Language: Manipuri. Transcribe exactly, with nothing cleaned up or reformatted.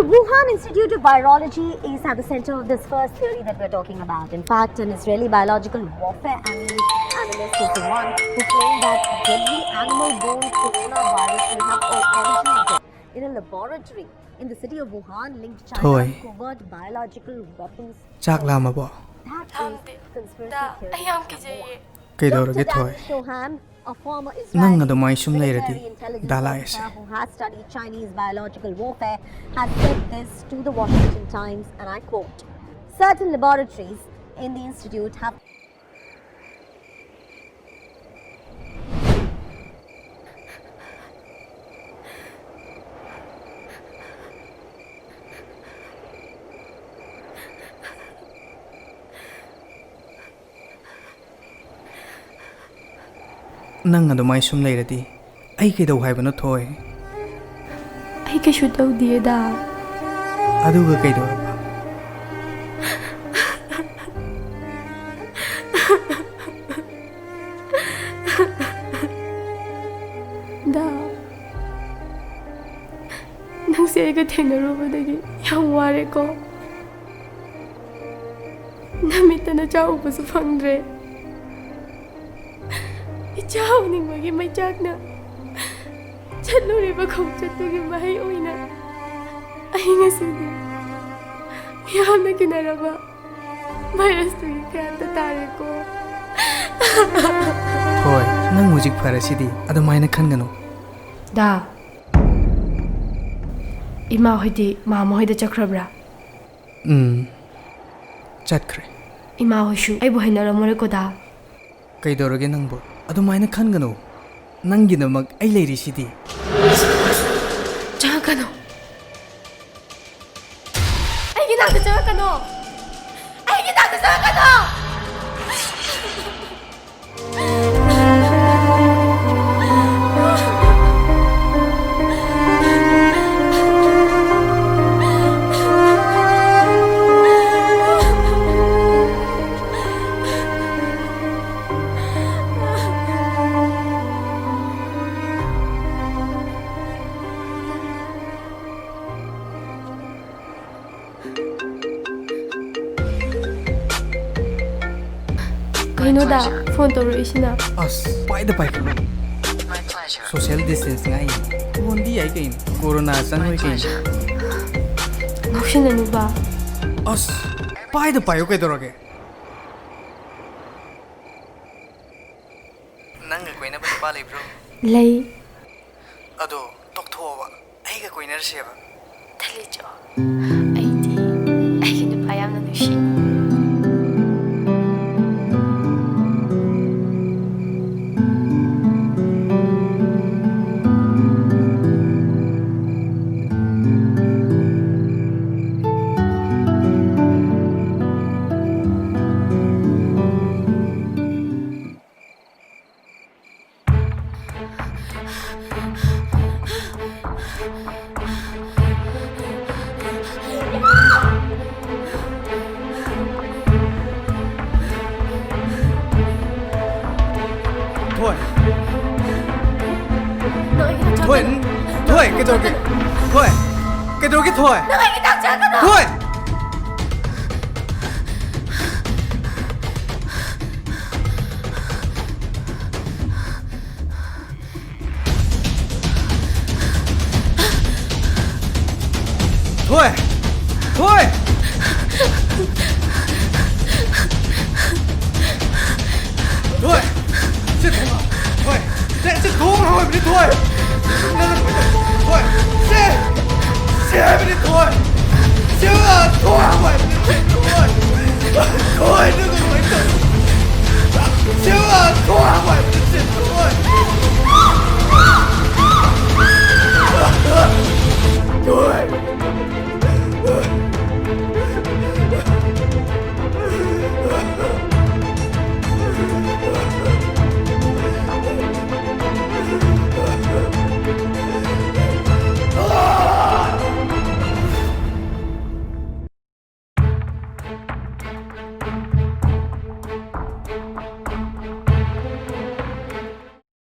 The Wuhan Institute of Virology is at the center of this first theory that we're talking about. In fact, an Israeli biological warfare analyst, analyst is the one who claimed that deadly animal-borne coronavirus may have originated in a laboratory in the city of Wuhan, linked to China's Thoi. Covert biological weapons. Chak lamabo. That is conspiracy theory. Kaidorage Thoi? Doctor Daniel Shoham, a former Israeli Nang adumai sum leiradi, military intelligence officer who has studied Chinese biological warfare, has said this to the Washington Times, and I quote, "Certain laboratories in the institute have" Nang ꯑꯗꯨꯃꯥꯏ ꯁꯨꯝ ꯂꯩꯔꯗꯤ ꯑꯩ ꯀꯩꯗꯧ ꯍꯥꯏꯕꯅꯣ, ꯊꯣꯏ? ꯑꯩ ꯀꯩꯁꯨ ꯇꯧꯗꯤꯌꯦꯗ꯫ ꯑꯗꯨꯒ ꯀꯩꯗꯧꯔꯕ? ꯗꯥ, ꯅꯪꯁꯦ ꯑꯩꯒ ꯊꯦꯡꯅꯔꯨꯕꯗꯒꯤ ꯌꯥꯝ ꯋꯥꯔꯦꯀꯣ꯫ ꯅꯃꯤꯠꯇ ꯅꯆꯥ ꯎꯕꯁꯨ ꯐꯪꯗ꯭ꯔꯦ꯫ ꯏꯆꯥ ꯎꯅꯤꯡꯕꯒꯤ ꯃꯩꯆꯥꯛꯅ ꯆꯠꯂꯨꯔꯤꯕ ꯈꯣꯡꯆꯠꯇꯨꯒꯤ ꯃꯍꯩ ꯑꯣꯏꯅ ꯑꯩ ꯉꯁꯤꯗꯤ ꯃꯤꯌꯥꯝꯅ ꯀꯤꯅꯔꯕ ꯚꯥꯏꯔꯁꯇꯨꯒꯤ ꯈꯌꯥꯠꯇ ꯇꯥꯔꯦꯀꯣ꯫ ꯍꯣꯏ, ꯅꯪ ꯍꯧꯖꯤꯛ ꯐꯔꯁꯤꯗꯤ, ꯑꯗꯨꯃꯥꯏꯅ ꯈꯟꯒꯅꯨ꯫ ꯗꯥ, ꯏꯃꯥ ꯍꯣꯏꯗꯤ ꯃꯥꯃ ꯍꯣꯏꯗ ꯆꯠꯈ꯭ꯔꯕ꯭ꯔꯥ? ꯎꯝ, ꯆꯠꯈ꯭ꯔꯦ꯫ ꯏꯃꯥ ꯍꯣꯏꯁꯨ ꯑꯩꯕꯨ ꯍꯩꯅꯔꯝꯃꯔꯣꯏꯀꯣ, ꯗꯥ꯫ ꯀꯩꯗꯧꯔꯒꯦ ꯅꯪꯕꯨ? ꯑꯗꯨꯃꯥꯏꯅ ꯈꯟꯒꯅꯨ꯫ ꯅꯪꯒꯤꯗꯃꯛ ꯑꯩ ꯂꯩꯔꯤꯁꯤꯗꯤ꯫ ꯆꯪꯉꯛꯀꯅꯨ꯫ ꯑꯩꯒꯤ ꯅꯥꯛꯇ ꯆꯪꯉꯛꯀꯅꯣ! ꯑꯩꯒꯤ ꯅꯥꯛꯇ ꯆꯪꯉꯛꯀꯅꯣ! ꯍꯣꯗꯥ, ꯐꯣꯟ ꯇꯧꯔꯛꯏꯁꯤꯅ꯫ ꯑꯁ, ꯄꯥꯏꯗ ꯄꯥꯏꯈꯠꯂꯣ꯫ Social distance ꯉꯥꯏ꯫ ꯐꯣꯟꯗꯤ ꯌꯥꯏ ꯀꯩꯅꯣ꯫ ꯀꯣꯔꯣꯅꯥ ꯆꯪꯉꯣꯏ ꯀꯩꯅꯣ꯫ ꯉꯥꯎꯁꯤꯟꯅꯅꯨꯕ꯫ ꯑꯁ, ꯄꯥꯏꯗ ꯄꯥꯏꯌꯨ ꯀꯩꯗꯧꯔꯒꯦ? ꯅꯪꯒ ꯀꯣꯏꯅꯕ ꯅꯨꯄꯥ ꯂꯩꯕ꯭ꯔꯣ? ꯂꯩ꯫ ꯑꯗꯣ ꯇꯣꯛꯊꯣꯛꯑꯣꯕ, ꯑꯩꯒ ꯀꯣꯏꯅꯔꯁꯦꯕ꯫ ꯇꯜꯂꯤꯆꯣ, ꯑꯩꯗꯤ ꯑꯩꯒꯤ ꯅꯨꯄꯥ ꯌꯥꯝꯅ ꯅꯨꯡꯁꯤ꯫ ꯊꯣꯏ꯫ ꯅꯪ ꯑꯩꯒꯤ ꯍꯛꯆꯥꯡ ꯊꯣꯏ꯫ ꯊꯣꯏ, ꯀꯩꯗꯧꯔꯒꯦ? ꯊꯣꯏ꯫ ꯀꯩꯗꯧꯔꯒꯦ, ꯊꯣꯏ? ꯅꯪ ꯑꯩꯒꯤ ꯍꯛꯆꯥꯡ ꯀꯩꯅꯣ? ꯊꯣꯏ! ꯊꯣꯏ! ꯊꯣꯏ! ꯊꯣꯏ! ꯁꯤ ꯊꯣꯡ ꯍꯥꯡꯉꯣ꯫ ꯊꯣꯏ! ꯁꯦ, ꯁꯤ ꯊꯣꯡ ꯍꯥꯡꯉꯣ ꯍꯥꯏꯕꯅꯤ, ꯊꯣꯏ! ꯅꯪ ꯊꯣꯏ! ꯁꯦ! ꯁꯦ ꯍꯥꯏꯕꯅꯤ, ꯊꯣꯏ! ꯁꯦ ꯊꯣꯡ ꯍꯥꯡꯉꯣ ꯍꯥꯏꯕꯅꯤ, ꯊꯣꯏ! ꯊꯣꯏ! ꯅꯪ ꯀꯃꯥꯏꯅ ꯇꯧ-, ꯁꯦ ꯊꯣꯡ